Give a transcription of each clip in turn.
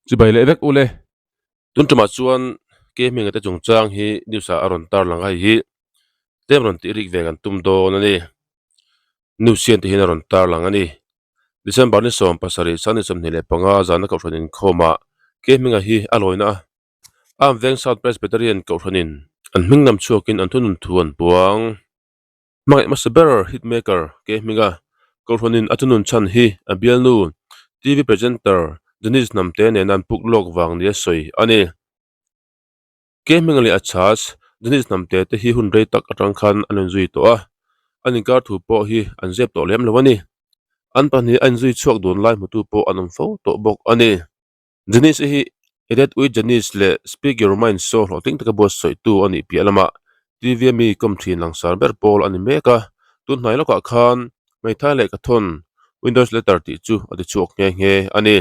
Chibai leh vek ule. Tun tumah chuan ke hminga te chungchang hi news ah a rawn tar lang a hei hi tlem rawn tih rik ve kan tum dawn a ni. News hian ti hian a rawn tar lang a ni. December ni 17 25 zana kohhran inkhawmah ke hminga hi a lawina a Arm Veng South Presbyterian kohhranin an hming lam chhuakin an thunun thu an puang. Hmangaih hmasa ber hitmaker ke hminga kohhranin a thunun chhan hi a bialnu TV presenter Janice Hnamte nena an puk lawk vang nia sawi a ni. Ke hminga leh a chhas Janice Hnamte te hi hun rei tak atang khan an inzui tawh a, an inkar thu pawh hi an zep tawh lem lo a ni. An pahnih a inzui chhuak dun lai hmutu pawh an awm fo tawh bawk a ni. Janice hi Edit with Janice leh Speak Your Mind show hlawhtling taka buatsawitu a nih piah lamah TV a mi kawm thin langsar ber pawl a ni mek a, tun hnai lawkah khan hmeithai leh ka thawn Windows Letter tih chu a ti chhuak nghe nghe a ni.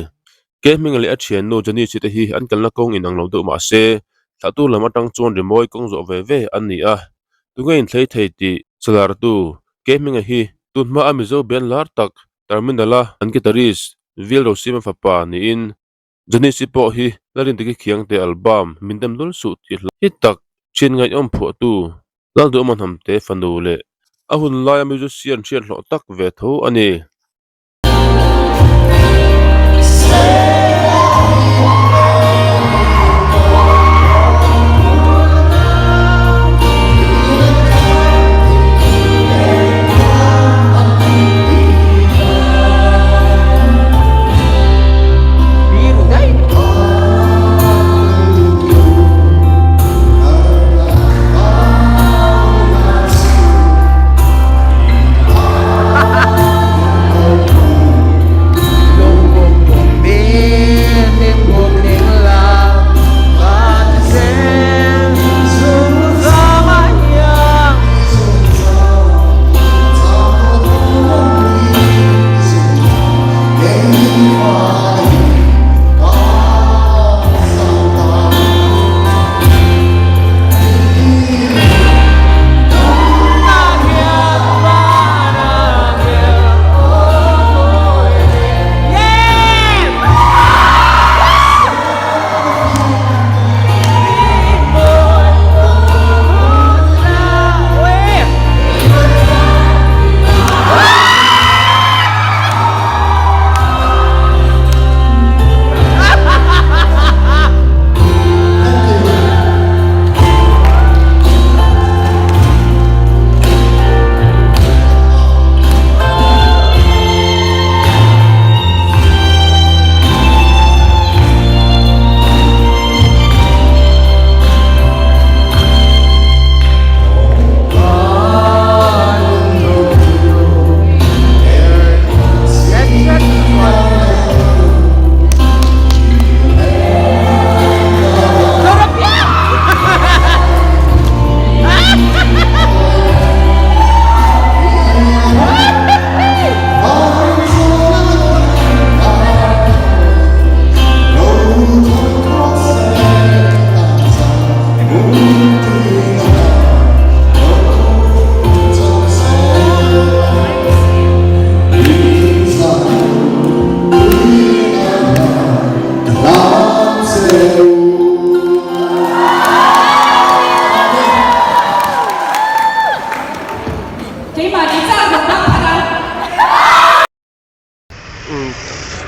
Ke hming leh a thiannu Janice te hi an kalna kawng inang lo deuh mah se thlahtu lam atang chuan rimawi kawng zawh ve ve an ni a, tunge inthlei thei tih salartu Ke hminga hi tun hmaa Mizo band lar tak Terminal-a an guitarist Vil Rosima fapa niin Janice-i pawh hi Lalrindiki Khiangte album min dem lul suh tih hla hi tak thin ngaihawm phuahtu Lalduhawma Hnamte fanu leh a hun laia musician hriat hlawh tak ve tho a ni.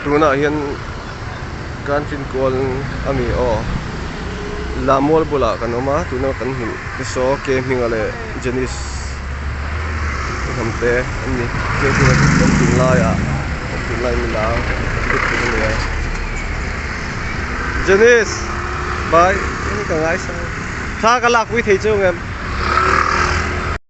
Tunah hian kan finkual a mi aw Lamual bulah kan awm a tuna kan hmuh te saw ke hminga leh Janice hnamte an ni ke hminga chu awm tun laiah awm tun lai milar lut a ni a Janice bye ka ngaisang thla ka lakpui thei chu ang em.